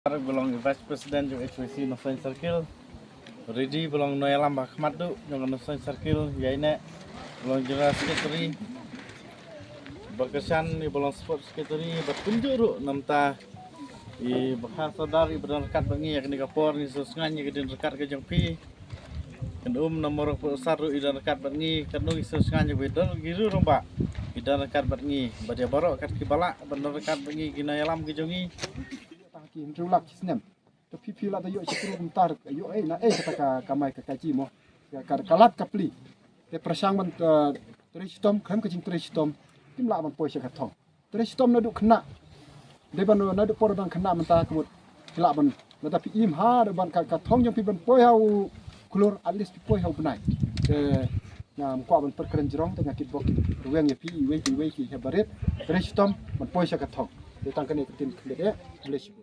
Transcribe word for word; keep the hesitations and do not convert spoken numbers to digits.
Ba long Vice President jong H Y C Nongstoiñ Circle. Ridi ba long nongïalam ba khmat duh jong Nongstoiñ Circle, ïa ine ba long General Secretary. Ba kyrshan ïa ba long Sport Secretary, bad kumjuh ruh namar i ba kha sordar i ba don ryngkat bad ngi ïa kane ka por, ngi sngewsngaiñ ïa ka jingryngkat ka jong phi. Kan um na morok pyrshah ruh i don ryngkat bad ngi, kan um i sngewsngaiñ ïa ba don ki rangbah i don ryngkat bad ngi, bad ïa baroh kat ki ba lah ban don ryngkat bad ngi, ki nongïalam ki jong ngi. Tang ki hynriew lak ki snem. Te phi phi la da ïoh shi kru kumta, ïoh ei na ei kata ka kamai ka kaji mo. Ka, ka, ka lad ka pli. Te pyrshang ban, eh, trei shitom, khlem ka jingtrei shitom kim lah ban poi sha ka thong. Trei shitom naduh khynnah. Dei ban naduh por ban khynnah mynta ka mut ki lah ban, lada phi im ha da ban ka, ka thong jong phi ban poi ha u khlur, at least phi poi ha u bnai. Te ngam kwah ban pyrkhat jrong, te nga kitbok rweng ïa phi iwei iwei ki ha barit. Trei shitom ban poi sha ka thong. Te tang kane ka ktien khyndiat eh. Khublei shibun.